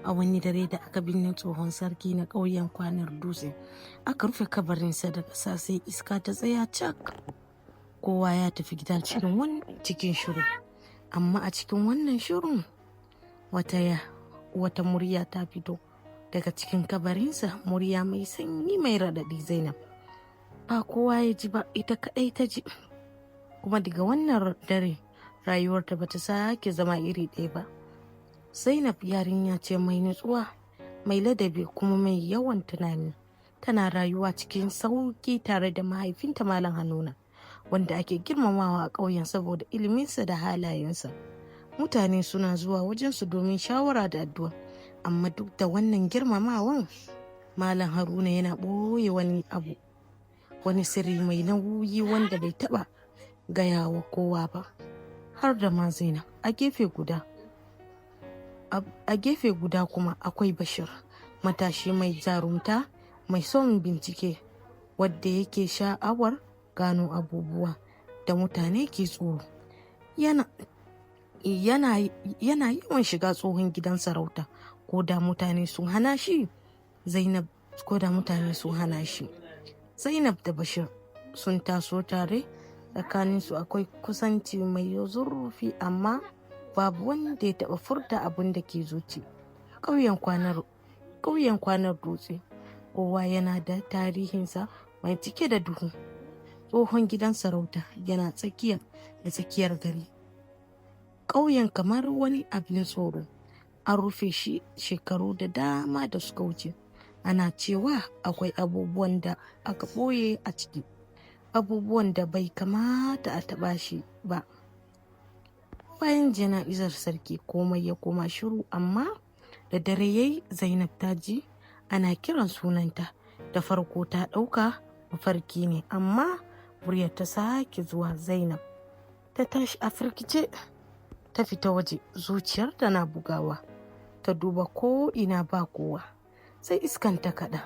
A wani dare da aka binne tsohon sarki na ƙauyen Kwanar Dutse, aka rufe kabarinsa da ƙasa, sai iska ta tsaya cak. Kowa ya tafi gida cikin shiru. Amma a cikin wannan shirun wata murya ta fito daga cikin kabarinsa, murya mai sanyi, mai raɗaɗi. Zainab ba kowa ya ji ba, ita kaɗai ta ji. Kuma daga wannan dare rayuwarta bata sake zama iri ɗaya ba. Zainab yarinya ce mai nutsuwa, mai ladabi, kuma mai yawan tunani. Tana rayuwa cikin sauƙi tare da mahaifinta, Malam Haruna, wanda ake girmamawa a ƙauyen saboda iliminsa da halayensa. Mutane suna zuwa wajensu domin shawara da addu'a. Amma duk da wannan girmamawan, Malam Haruna yana ɓoye wani abu, wani sirri mai nauyi wanda bai taɓa gaya wa kowa ba, har da ma Zainab. A gefe guda kuma akwai Bashir, matashi mai jarumta, mai son bincike, wadda yake sha'awar gano abubuwa da mutane ke tsoro. Yana yawan shiga tsohon gidan sarauta ko da mutane sun hana shi. Zainab ko da mutane sun hana shi. Zainab da Bashir sun taso tare, tsakaninsu akwai kusanci mai zurfi, amma babu wanda ya taɓa furta abin da ke zuci. Ƙauyen Kwanar Dutse kowa yana da tarihinsa mai cike da duhu. Tsohon gidan sarauta yana tsakiya da tsakiyar gari ƙauyen, kamar wani abin tsoro. An rufe shi shekaru da dama da suka wuce. Ana cewa akwai abubuwan da aka ɓoye a ciki, abubuwan da bai kamata a taɓa shi ba. Bayan jana'izar sarki, komai ya koma shiru. Amma da dare yayi, Zainab ta ji ana kiran sunanta. Da farko ta ɗauka mafarki ne, amma muryar ta sake zuwa: "Zainab!" Ta tashi a firgice, ta fita waje, zuciyar na bugawa. Ta duba ko ina, ba kowa, sai iskan ta kaɗa.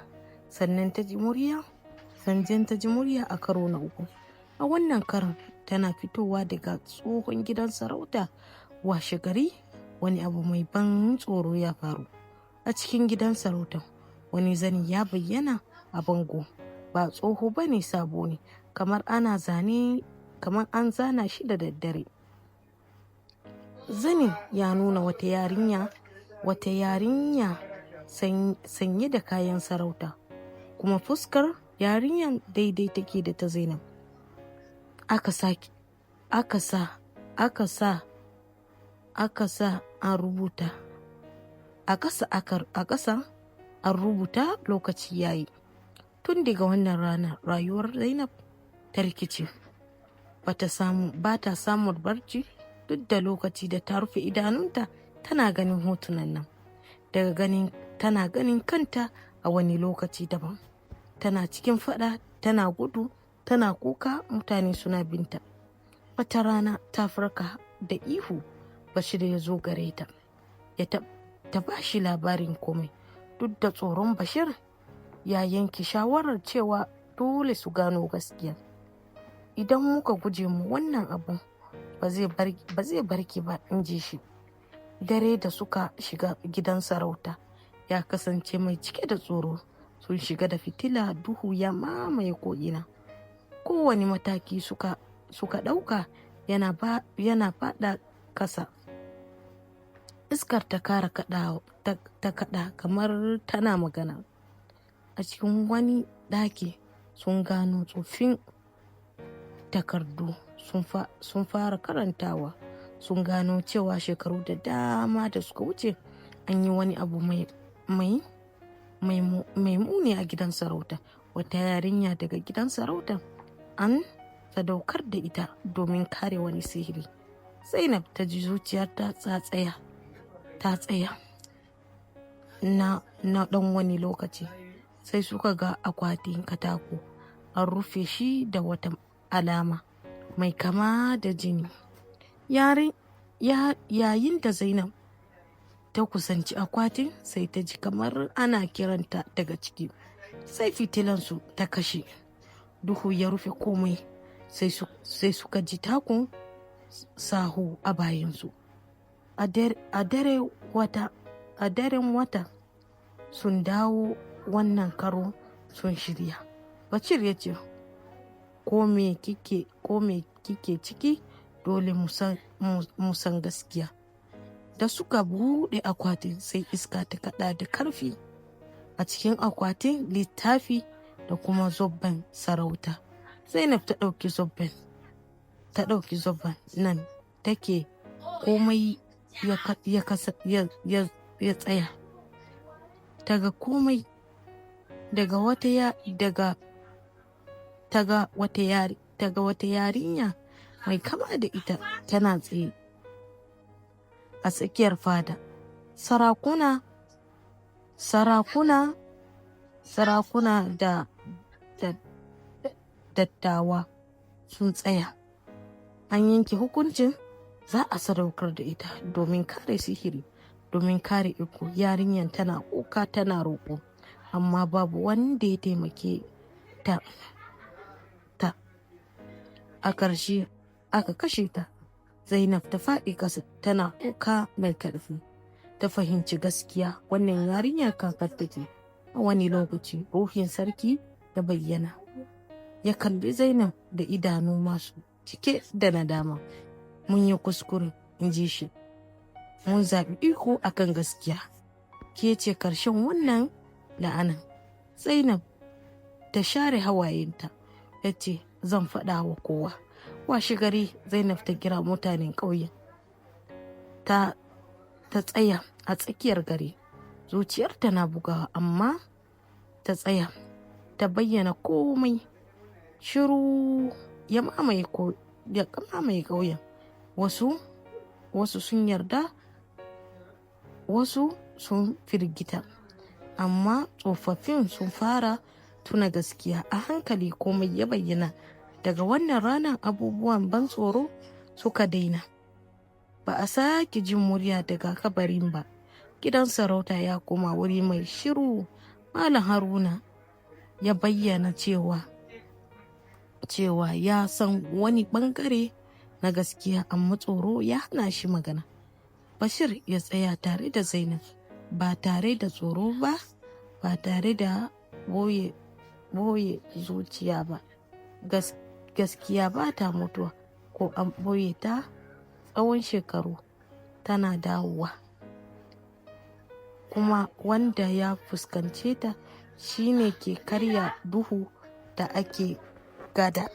Sannan ta ji murya a karo na uku. A wannan karon tana fitowa daga tsohon gidan sarauta. Washe gari wani abu mai ban tsoro ya faru a cikin gidan sarauta. Wani zani ya bayyana a bango. Ba tsoho ba ne, sabo ne, kamar ana zane, kamar an zana shi da daddare. Zanin ya nuna wata yarinya sanye da kayan sarauta, kuma fuskar yarinyar daidai take da ta Zainab. Aka sa aka sa aka sa aka sa an rubuta a ƙasa, a ƙasa an rubuta: "Lokaci yayi." Tun daga wannan rana rayuwar Zainab ta rikice. Ba ta samun barci. Duk da lokaci da ta rufe idanunta, tana ganin hotunan nan, daga ganin tana ganin kanta a wani lokaci daban, tana cikin fada, tana gudu, tana kuka, mutane suna binta. Wata rana ta farka da ihu. Bashir ya zo gare ta, ya ta ba shi labarin komai. Duk da tsoron Bashir, ya yanke shawarar cewa dole su gano gaskiya. "Idan muka guje mu, wannan abu ba zai barki ba," in ji shi. Dare da suka shiga gidan sarauta ya kasance mai cike da tsoro. Sun shiga da fitila, duhu ya mamaye ko'ina. Kowane mataki suka ɗauka yana faɗa kasa. Iskar ta kara ta kaɗa kamar tana magana. A cikin wani ɗaki sun gano tsoffin takardu. Sun fara karantawa, sun gano cewa shekaru da dama da suka wuce an yi wani abu mai muni a gidan sarauta. Wata yarinya daga gidan sarauta an sadaukar da ita domin kare wani sihiri. Zainab ta ji zuciyarta ta tsaya na ɗan wani lokaci. Sai suka ga akwatin katako, an rufe shi da wata alama mai kama da jini. Yayin da Zainab ta kusanci akwatin, sai ta ji kamar ana kiranta daga ciki. Sai fitilansu ta kashe, duhu ya rufe komai. Sai suka ji takun sahu a bayansu. A dare wata A daren wata sun dawo, wannan karo sun shirya. Bashir ya ce, Ko me kike ciki, dole mu san gaskiya." Da suka buɗe akwatin, sai iska ta kaɗa da karfi. A cikin akwatin, littafi da kuma zobban sarauta. Zainab ta ɗauki zobben nan take, komai ya tsaya. Ta ga komai daga wata ya daga ta ga wata yarinya mai kama da ita tana tsaye a tsakiyar fada. Sarakuna da dattawa sun tsaya. An yanke hukuncin: za a sadaukar da ita domin kare sihiri, domin kare iko. Yarinyar tana kuka, tana roƙo, amma babu wanda ya taimake ta. A ƙarshe aka kashe ta. Zainab ta faɗi ƙasa tana kuka mai ƙarfi. Ta fahimci gaskiya: wannan yarinyar kakarta ce. A wani lokaci ruhin sarki ya bayyana. Ya kalli Zainab da idanu masu cike da nadama. "Mun yi kuskure," in ji shi. "Mun zaɓi iko akan gaskiya. Ke ce ƙarshen wannan la'anan." Zainab ta share hawayenta, ya ce, "Zan faɗa wa kowa." Washe gari Zainab ta kira mutanen ƙauyen. Ta tsaya a tsakiyar gari, zuciyarta na bugawa, amma ta tsaya ta bayyana komai. Shiru ya mamaye ƙauyen. Wasu sun yarda, wasu sun firgita, amma tsofaffin sun fara tuna gaskiya. A hankali komai ya bayyana. Daga wannan ranar abubuwan ban tsoro suka daina. Ba a sake jin murya daga kabarin ba. Gidan sarauta ya koma wuri mai shiru. Malam Haruna ya bayyana cewa ya san wani bangare na gaskiya, amma tsoro ya hana shi magana. Bashir ya tsaya tare da Zainab, ba tare da tsoro ba, ba tare da boye boye zuciya ba. Gaskiya ba ta mutuwa, ko an boye ta tsawon shekaru, tana dawowa, kuma wanda ya fuskance ta shine ke karya duhu da ake gada.